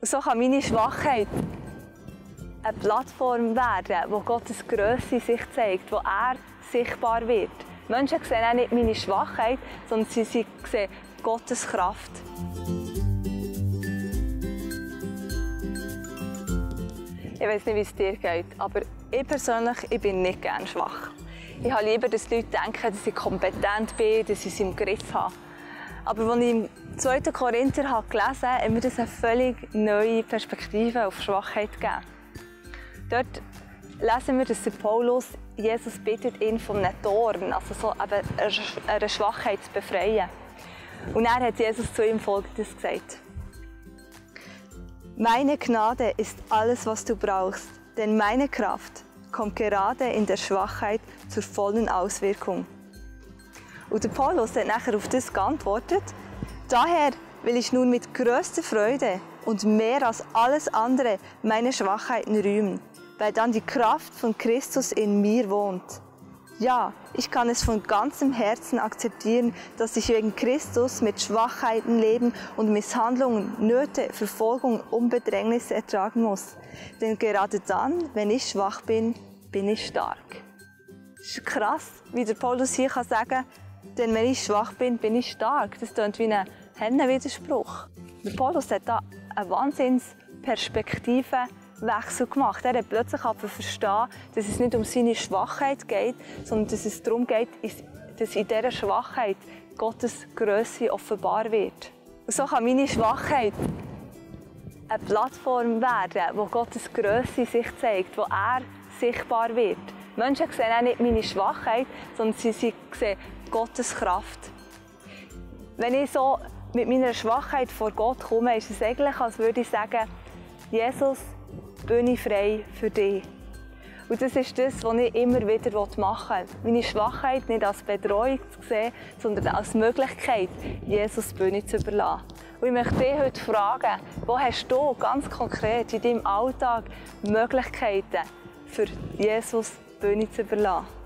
Und so kann meine Schwachheit eine Plattform werden, wo Gottes Grösse sich zeigt, wo er sichtbar wird. Menschen sehen auch nicht meine Schwachheit, sondern sie sehen Gottes Kraft. Ich weiß nicht, wie es dir geht, aber ich persönlich bin nicht gerne schwach. Ich habe lieber, dass die Leute denken, dass ich kompetent bin, dass ich es im Griff habe. Aber als ich im 2. Korinther gelesen habe, hat mir das eine völlig neue Perspektive auf Schwachheit gegeben. Dort lesen wir, dass der Paulus Jesus bittet, ihn von einem Dorn, also so einer Schwachheit zu befreien. Und er hat Jesus zu ihm Folgendes gesagt: Meine Gnade ist alles, was du brauchst, denn meine Kraft kommt gerade in der Schwachheit zur vollen Auswirkung. Und der Paulus hat nachher auf das geantwortet: Daher will ich nun mit größter Freude und mehr als alles andere meine Schwachheiten rühmen, weil dann die Kraft von Christus in mir wohnt. Ja, ich kann es von ganzem Herzen akzeptieren, dass ich wegen Christus mit Schwachheiten leben und Misshandlungen, Nöte, Verfolgung und Bedrängnisse ertragen muss. Denn gerade dann, wenn ich schwach bin, bin ich stark. Es ist krass, wie der Paulus hier sagen kann, denn wenn ich schwach bin, bin ich stark. Das klingt wie ein Hennenwiderspruch. Der Paulus hat da eine Wahnsinnsperspektivenwechsel gemacht. Er hat plötzlich verstehen, dass es nicht um seine Schwachheit geht, sondern dass es darum geht, dass in dieser Schwachheit Gottes Grösse offenbar wird. Und so kann meine Schwachheit eine Plattform werden, wo Gottes Grösse sich zeigt, wo er sichtbar wird. Menschen sehen auch nicht meine Schwachheit, sondern sie sehen Gottes Kraft. Wenn ich so mit meiner Schwachheit vor Gott komme, ist es eigentlich, als würde ich sagen: Jesus, bin ich frei für dich. Und das ist das, was ich immer wieder machen will. Meine Schwachheit nicht als Bedrohung zu sehen, sondern als Möglichkeit, Jesus Bühne zu überlassen. Und ich möchte dich heute fragen, wo hast du ganz konkret in deinem Alltag Möglichkeiten, für Jesus Bühne zu überlassen?